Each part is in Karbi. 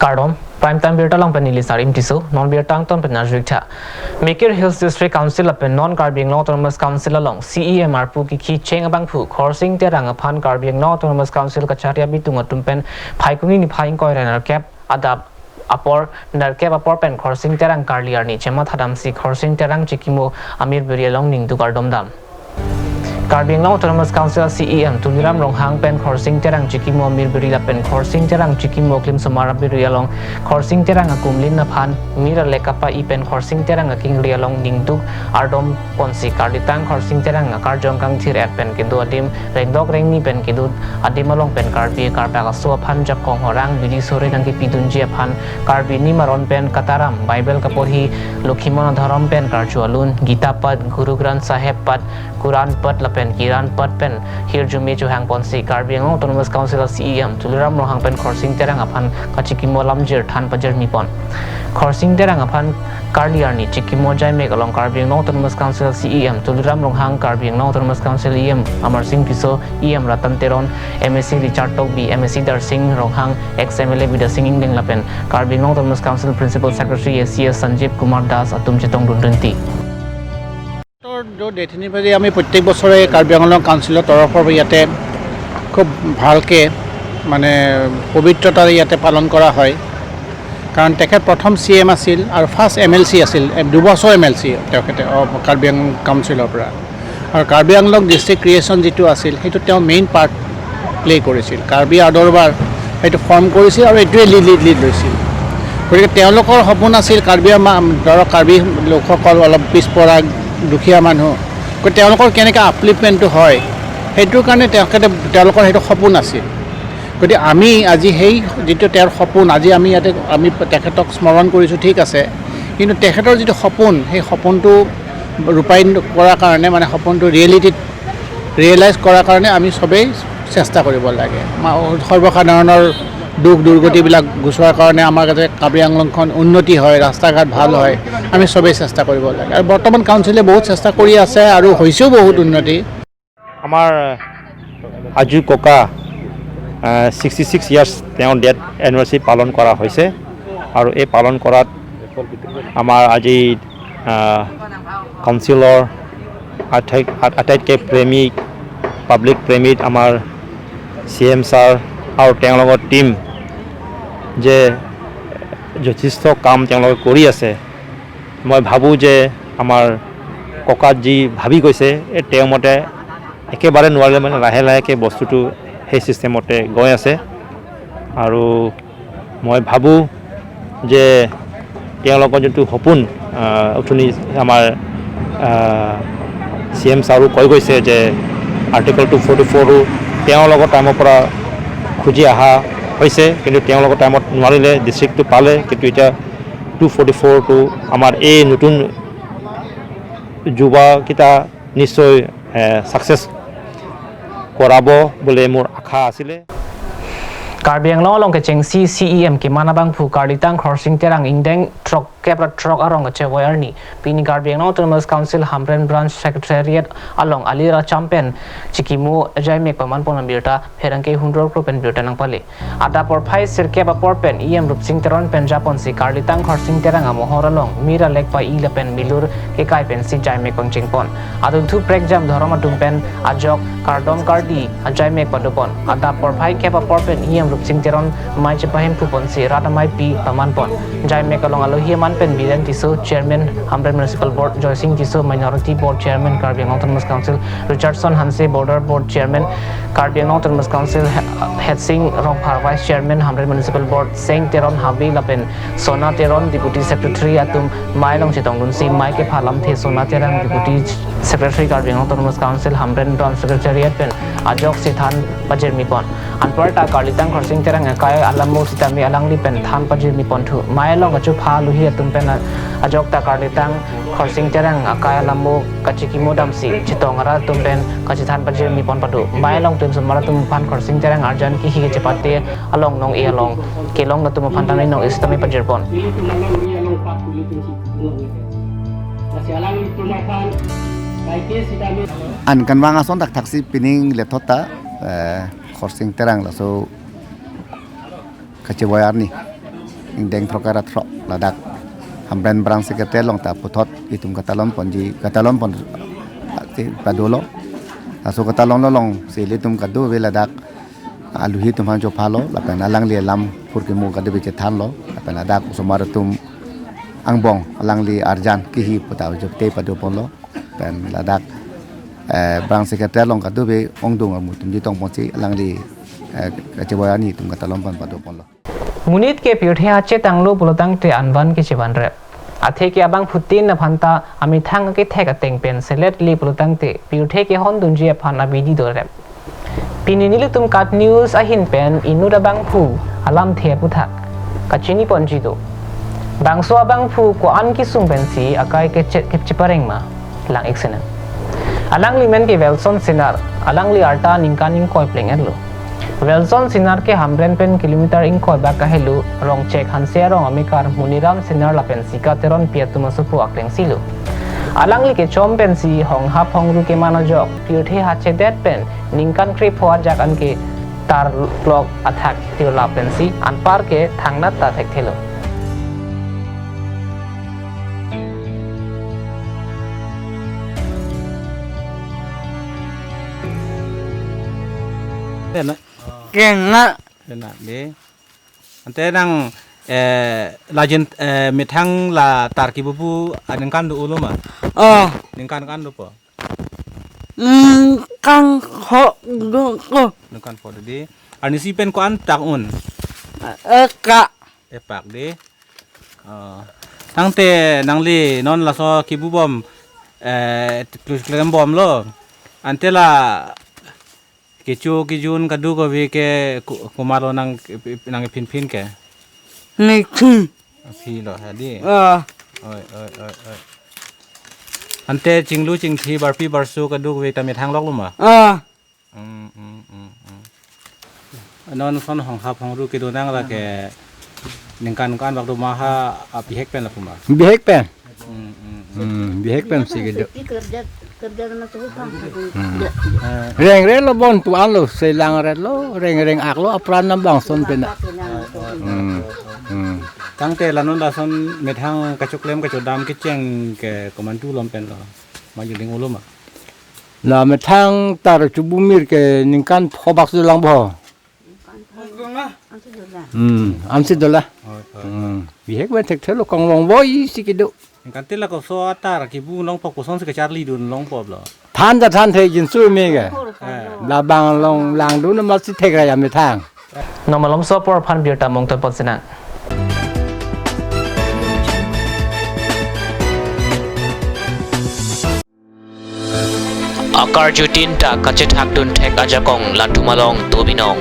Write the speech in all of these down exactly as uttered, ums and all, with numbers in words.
Kardom, Prime Time birta along pen neli Sarim Tisso, non birta angton pen arjuik tha. Mikir Hills District Council lapen non Karbi Anglong Autonomous Council along C E M arpu kikhi cheng abangphu Khorsing Terang aphan Karbi Anglong Autonomous Council kachari abitung atum pen Phaikuni niphai ingkoi ra nerkep adap apor, nerkep apor pen Khorsing Terang karli arni chematha damsi Khorsing Terang chikimo amir biri along ningduk ardom dam. Karbi Anglong Autonomous Council C E M Tuliram Ronghang pen Khorsing Terang chikimo amir biri lapen Khorsing Terang chikimo klimsomar abiri along Khorsing Terang akumlin aphan mir alek kapai pen Khorsing Terang akingri along ningduk ardom ponsi karlitang Khorsing Terang akarjong kangthir-et pen kedo adim, rengdok rengni pen kedo adim along pen Karbi Kardak aso aphan jakong horang bidi sore nangkepidunji aphan Karbi nimaron pen kataram, Bible kaporhi, Lokhimon adhorom pen karju alun, Gita pat, Guru Granth Sahib pat, Quran pat lapen Kiran pat pen hirjume chohang ponsi Karbi Anglong Autonomous Council C E M Tuliram Ronghang pen Khorsing Terang aphan kachikimo alamjir than pajirmi pon. Khorsing Terang aphan karli arni chikimo ajaimek along Karbi Anglong Autonomous Council C E M Tuliram Ronghang, Karbi Anglong Autonomous Council E M Amarsing Tisso, E M Ratan Teron, M A C Richard Tokbi, M A C Darsing Ronghang, ex M L A Bidya Sing Engleng lapen Karbi Anglong Autonomous Council Principal Secretary A C S Sanjeev Kumar Das atum chetongdun rinti. Doctor ড ডেথেনী বেজী আমি প্ৰত্যেক বছৰে কাৰ্বি আংলং কাউন্সিলৰ তৰফৰ পৰা ইয়াতে খুব ভালকে মানে পবিত্ৰতাৰে ইয়াতে পালন কৰা হয়। কাৰণ তেখেত প্ৰথম চি এম আছিল আৰু ফাৰ্ষ্ট এম এল চি আছিল, এ, দুবছৰ এম এল চি তেখেতে, অ, কাৰ্বি আংলং কাউন্সিলৰ পৰা। আৰু কাৰ্বি আংলং ডিষ্ট্ৰিক্ট ক্ৰিয়েশ্যন যিটো আছিল, সেইটো তেওঁ মেইন পাৰ্ট প্লে কৰিছিল। কাৰ্বি আদৰবাৰ সেইটো ফৰ্ম কৰিছিল আৰু এইটোৱে লিড, লিড, লিড লৈছিল। গতিকে তেওঁলোকৰ সপোন আছিল কাৰ্বি আমা-, ধৰক কাৰ্বি লোকসকল অলপ পিছপৰা, দুখীয়া মানুহ, গতিকে তেওঁলোকৰ কেনেকৈ আপলিফমেণ্টটো হয়, সেইটোৰ কাৰণে তেখেতে, তেওঁলোকৰ সেইটো সপোন আছিল। গতিকে আমি আজি সেই যিটো তেওঁৰ সপোন, আজি আমি ইয়াতে আমি তেখেতক স্মৰণ কৰিছোঁ, ঠিক আছে, কিন্তু তেখেতৰ যিটো সপোন, সেই সপোনটো ৰূপায়ণ কৰাৰ কাৰণে, মানে সপোনটো ৰিয়েলিটিত ৰিয়েলাইজ কৰাৰ কাৰণে আমি সবেই চেষ্টা কৰিব লাগে। মা-, সৰ্বসাধাৰণৰ দুখ দুৰ্গতিবিলাক গুচোৱাৰ কাৰণে আমাৰ যাতে কাৰ্বি আংলংখন উন্নতি হয়, ৰাস্তা ঘাট ভাল হয়, আমি সবেই চেষ্টা কৰিব লাগে। আৰু বৰ্তমান কাউন্সিলে বহুত চেষ্টা কৰি আছে আৰু হৈছেও বহুত উন্নতি। আমাৰ আজু ককা, আহ, ছিক্সটি ছিক্স ইয়াৰ্ছ তেওঁৰ ডেথ এনিভাৰ্চাৰী পালন কৰা হৈছে আৰু এই পালন কৰাত আমাৰ আজি, আহ, কাউন্সিলৰ আটাই-, আটাইতকৈ প্ৰেমী, পাব্লিক প্ৰেমী আমাৰ চি এম ছাৰ আৰু তেওঁলোকৰ টীম যে যথেষ্ট কাম তেওঁলোকে কৰি আছে। মই ভাবোঁ যে আমাৰ ককাত যি ভাবি গৈছে, এই তেওঁ মতে একেবাৰে নোৱাৰিলে মানে লাহে লাহেকৈ বস্তুটো সেই ছিষ্টেমতে গৈ আছে। আৰু মই ভাবোঁ যে তেওঁলোকৰ যোনটো সপোন, আহ, অথনি আমাৰ, আহ, চি এম ছাৰো কৈ গৈছে যে আৰ্টিকল টু ফৰ্টি ফ'ৰো তেওঁলোকৰ টাইমৰ পৰা খুজি অহা হৈছে, কিন্তু তেওঁলোকৰ টাইমত নোৱাৰিলে, ডিষ্ট্ৰিক্টটো পালে, কিন্তু এতিয়া টু ফৰ্টি ফ'ৰটো আমাৰ এই নতুন যুৱকেইটা নিশ্চয়, এ, ছাকচেছ কৰাব বুলি মোৰ আশা আছিলে। Karbi Anglong along kechengsi C E M keman abangphu karlitang Khorsing Terang ingdeng throk kep ra throk arong kachevoi arni pini Karbi Anglong Autonomous Council Hamren Branch Secretariat along alira champen chikimo ajaimek paman pon abirta pherangke hundror kro pen birta nangpale. Adap porphai sirkep apor pen E M Rupsing Teron pen japonsi karlitang Khorsing Terang amohor along mir alek pai lapen milur kekai pensi jaimek pangcheng pon. Adunthu prekjam dhorom atum pen ajok kardom kardi ajaimek padopon. Adap porphai kep apor pen E M Rupsing Teron mai chepahemphu ponsi rat amei pi paman pon. Jaimek along alohi aman pen Biren Tisso, Chairman Hamren Municipal Board, Joysing Tisso, Minority Board Chairman Karbi Anglong Autonomous Council, Richardson Hanse, Border Board Chairman Karbi Anglong Autonomous Council, He-, Hetsing Rongphar, Vice Chairman Hamren Municipal Board, Seng Teron Habe lapen Sona Teron, Deputy Secretary atum mai along chetongdunsi mai kepha lamthe Sona Terang, Deputy Secretary Karbi Anglong Autonomous Council Hamren Branch Secretariat pen ajoksi than pajirmi pon. Anparta karlitang Khorsing Terang akai alamo sitame alangli pen than pajirmi ponthu. Mai along kachupha luhi atum pen a-, ajokta karlitang Khorsing Terang akai alamo kachikimo damsi chetong arat atum pen kachethan pajirmi pon padu. Mai along klimsomar atum aphan Khorsing Terang arjan kihi kachepate along nong-e along kelong atum aphan tame nong-e sitame pajir pon. An kanvang ason thakthaksi pining lethot ta, eh, Khorsing Terang laso kachevoi arni. ingdeng throk ra throk ladak Hamren branch secretary along ta puthot itum katalon ponji, katalon pon, eh, padolo. Laso katalon along si ilitum kadokave ladak aluhi atum aphan chophalo, lapen alangli alam phurkimo kadokave chethanlo, lapen ladak osomar atum angbong alangli arjan kihi puta jopte pado ponlo, lapen ladak, eh, branch secretary along kadokave ongdung amu atum chetong ponsi alangli, eh, kacheboi arni atum katalon pon pado ponlo. Monit ke pirthe hachetanglo pulotangte anvan ke chevanrep. Athe ke abangphutin aphan ta amethang akethek ateng pen selet le pulotangte pirthe kehondunji aphan abidi dorep. Pini nelitum KAT News ahin pen inut abangphu alamthe aphuthak kachini ponji do. Bangso abangphu ko-an kesung pensi akai keche-, kechepareng ma? Lang-ik sinang. Alangli men ke Welson Singnar, alangli arta ningkan ingkoi pleng-etlo. Welson Singnar ke Hamren pen kilometer ingkoi bak kahelo, Rongchek Hanse arong amekar Muniram Singnar lapen Sika Teronpi atum asopo aklengsilo. Alangli kechom pensi honghap hongru keman ajok pirthe hachedet pen ningkan krepho ajak anke tarlok athak tirlap pensi anpar ke thangnat ta thekthelo. Kena. Kena de. Ante nang, eh, lajen, eh, methang la tar kibubu aningkan do-olo ma? Oh. Ningkan ko-an dopo? Ningkan kho do ko. Ningkan kho do de. Arnisi pen ko-an tak un? Eka. Epak de. Oh. Tangte nangli non laso kibubom, eh, klus klem bomlo. Ante la kecho kejun kadokave ke ko-, komatlo nang, nangphinphin ke? Niki. Aphi lo hadi. Ah. Oi, oi, oi, oi. Ante chinglu chingthi barpi barso kadokave ta methang loklo ma? Ah. Hmm, hmm, hmm, hmm. Non son honghap hongru kedo nang lake ningkan ko-an bak do ma ha, ah, bihek pen lapu ma? Bihek pen. Hmm, hmm, hmm. Hmm, bihek pen si kedo. Kerja, kerja na suhu pang. Hmm. Eh, reng reng lo bon tu alo, selang ret lo, reng reng ak lo, apran nambang son pena. Hmm. Hmm. Tangte la non lason methang kachoklem kachodam kecheng ke komantu lom pen lo. Maju ding olo ma? La methang tar chubumir ke ningkan pho bak sulang bo. Hmm, ansi dola. Oh, oh. Hmm, bihek pen thekthelo kong long boi si kedo. Ningkan tila ko so atar kibu longpo koson si kacharli dun longpo lo. Than ta than the jinsu me ke. Eh. Labang long langdun ma si thek ra ya methang. Non malomso apor aphan birta mongton pon sinang. Akarju tin ta kachethakdun thek ajakong latum along do binong.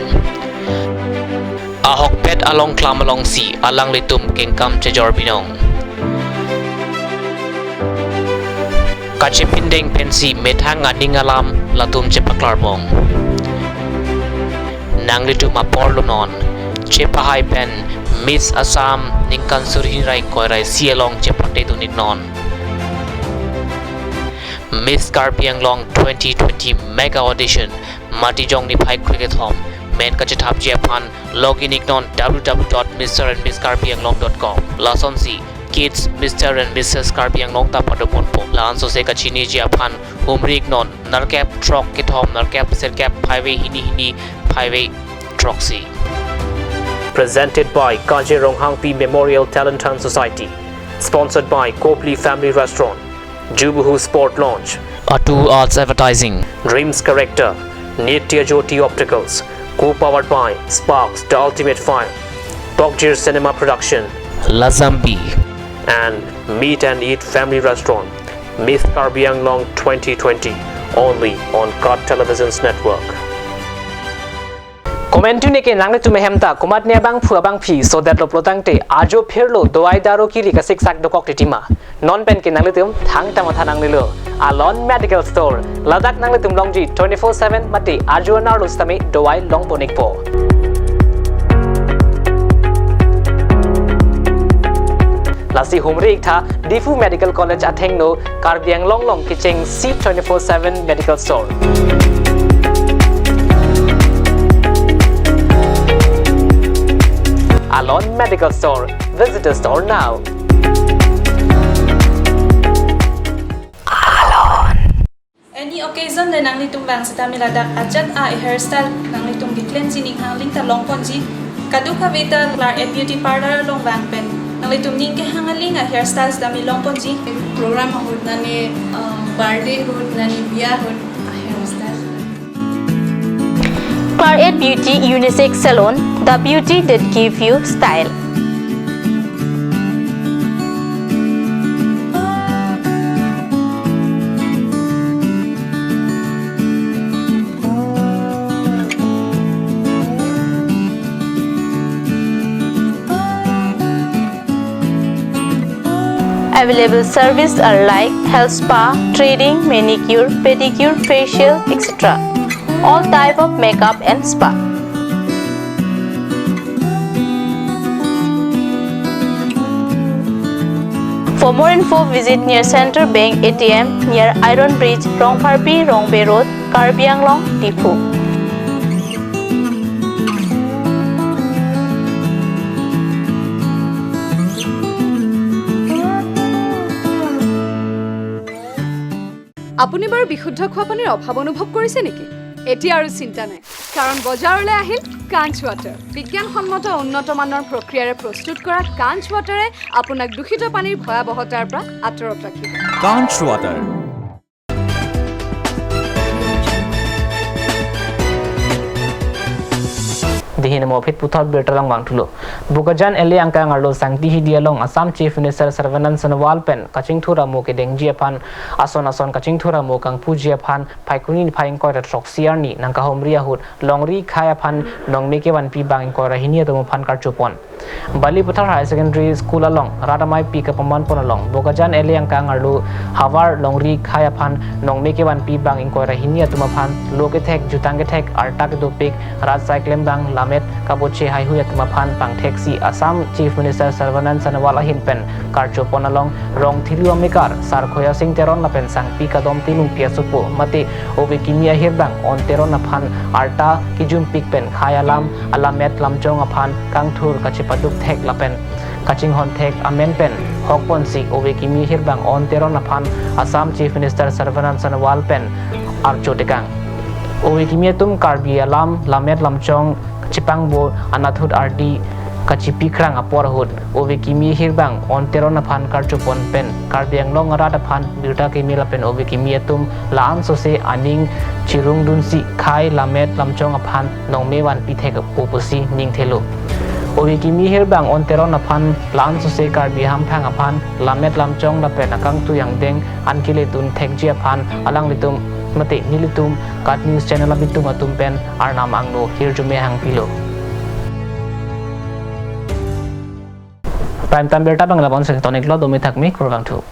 Ahokpet along klam alongsi alanglitum kengkam chejor binong. Kachepindeng pensi methang aning alam latum chepaklar bom. Nanglitum apor lo non, chepahai pen Miss Assam ningkan suri hini ra ingkoi ra isi along chepakdedun-ik non. Miss Karbi Anglong twenty twenty Mega Audition, Matijong niphai krekethom, men kachethapji aphan login-ik non w w w dot mister and miss karbi anglong dot com. Lasonsi Kids, Mister and Missus Karbi Anglong ta pado ponpo. La-an sose kachiniji aphan humri-ik non nerkep throk kethom nerkep sirkep phaive hini hini phaive throksi. Presented by Kaje Ronghangpi Memorial Talent Hunt Society. Sponsored by Kopli Family Restaurant, Jubuhu Sport Launch, Atu Arts Advertising, Dreams Character, Nitya Jyoti Opticals, co-powered by Sparks, the Ultimate Fire, Bokjir Cinema Production, Lazambi, and Meet and Eat Family Restaurant, Miss Karbi Anglong twenty twenty, only on KAT Televisions Network. Komantu neke nanglitum ahem ta komatne abangphu abangphi sodet lo pulotangte ajo phirlo dawai daru kili kasiksak dokok titima. Non pen ke nanglitum thangta matha nanglelo Alon Medical Store. Ladak nanglitum longji twenty-four seven mate ajo anerlo sitame dawai longpon-ikpo. Lasi humri-iktha Diphu Medical College athengno Karbi Anglong along kechengsi twenty-four seven Medical Store. Alon Medical Store. Visit the store now. Any occasion le nanglitum bang sitame ladak ajat a hairstyle nanglitum keklem jining hangling ta longponji. Kadokave ta Claret Beauty Parlour along bang pen nanglitum ning kehang aling a hairstyle sitame longponji. Program ahut nani, uh, birthday ahut nani, biya ahut a hairstyle. Claret Beauty Unisex Salon, the beauty that give you style. Available service are like health spa, threading, manicure, pedicure, facial, et cetera. All type of makeup and spa. For more info, visit near Central Bank A T M, near Iron Bridge, Rongpharpi, Rongbe Road, Karbi Anglong, Diphu. আপুনি বাৰু বিশুদ্ধ খোৱা পানীৰ অভাৱ অনুভৱ কৰিছে নেকি? এতিয়া আৰু চিন্তা নাই, কাৰণ বজাৰলৈ আহিল কাঞ্চ ৱাটাৰ। বিজ্ঞানসন্মত উন্নত মানৰ প্ৰক্ৰিয়াৰে প্ৰস্তুত কৰা কাঞ্চ ৱাটাৰে আপোনাক দূষিত পানীৰ ভয়াৱহতাৰ পৰা আঁতৰত ৰাখিব। Kanch Water. Dihin mo phit puthot birta along vangthulo. Bokajan L A angkang arlo Sangti Hidi along Assam Chief Minister Sarbanand Sonowal pen kachingthur amo kedengji aphan, ason ason kachingthur amo kangpuji aphan Phaikuni niphai ingkoi ra throksi arni nangkahumri ahut longri khei aphan nongme kevanpi bang ingkoi ra hini atum aphan karchopon. Balipathar Higher Secondary School along rat ameipi kapamanpon along Bokajan L A angkang arlo havar longri khei aphan nongme kevanpi bang ingkoi ra hini atum aphan lo kethek, jutang kethek, arta kedopik, rat sai klembang, lammet kaboche haihui atum aphan pangtheksi Assam Chief Minister Sarbanand Sonowal ahin pen karchopon along rong thiri amekar Sar Khoya Sing Teron lapen Sangpi Kadom Tilungpi asopo mate ove kimi ahirbang On Teron aphan arta kijumpik pen khei alam, alammet lamchong aphan kangthur kachepaduk thek lapen kachinghon thek amen pen hokponsi ove kimi ahirbang On Teron aphan Assam Chief Minister Sarbanand Sonowal pen archo tekang. Ove kimi atum Karbi alam, lammet lamchong chepangbo anathut ardi kachipikrang apor ahut ove kimi ahirbang On Teron aphan karchopon pen Karbi Anglong arat aphan birta kimi lapen ove kimi atum la-an sose aning chirungdunsi khei, lammet lamchong aphan nongme vanpi thekpo pusi ningthelo. Ove kimi ahirbang On Teron aphan la-an sose Karbi hamphang aphan lammet lamchong lapen akangtui angdeng an keledun thekji aphan alanglitum mate nelitum KAT News Channel abitum atum pen arnam angno hirjume hangpilo. Prime Time birta abang labonsi toniklo, dome thakmi, kurvangthu.